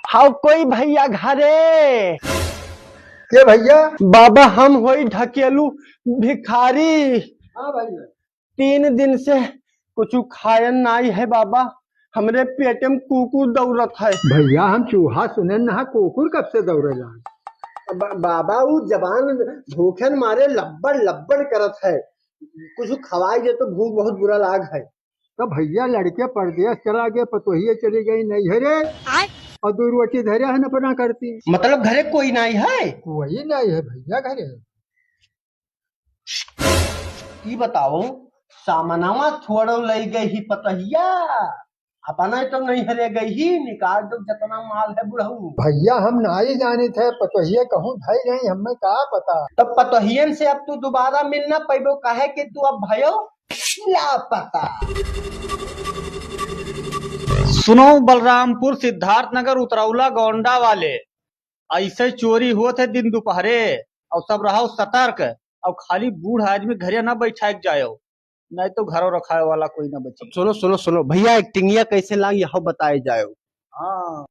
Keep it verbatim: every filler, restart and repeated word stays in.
हाउ कोई भइया घरे? के भइया? बाबा, हम होई ढकेलू भिखारी। हाँ भइया। तीन दिन से कुछ खायन नाई है बाबा, हमरे पेटे में कुकुर दौड़त है। भइया, हम चूहा सुनेन ना, कुकुर कब से दौड़े लाग? ब-, बाबा, उ जबान भूखन मारे लब्बड़ लब्बड़ करत है, कुछ खवाई दे तो भूख बहुत बुरा लाग है। तो भइया, लड़के परदेस चला गए, पतोहिए चली गई नैहरे। आय। और दो रोटी धरे हन अपना करती। मतलब घरे कोई नाई है? कोई नाई है भइया घरे। ई बताओ, सामनवा थोड़ो लई गई ही पतोहिया, अपना तो नैहरे गई ही, निकाल दो जतना माल है बुढ़ऊ। भइया, हम नाई जानित है, पतोहिए कहूँ धई रही, हमें का पता। तब पतोहियन से अब तू दोबारा मिल ना पैबो, काहे कि तू अब भयो लापता। सुनो, बलरामपुर, सिद्धार्थनगर, उतरौला, गोंडा वाले, ऐसे चोरी होत है दिन दोपहरे, और सब रहो सतर्क, और खाली बूढ़ आदमी घरे ना बैठाए के जाओ, नहीं तो घरों रखाए वाला कोई ना बचे। सुनो, सुनो, सुनो भइया, एक्टिंगिया कैसे लाग, यह बताए जाओ। हाँ।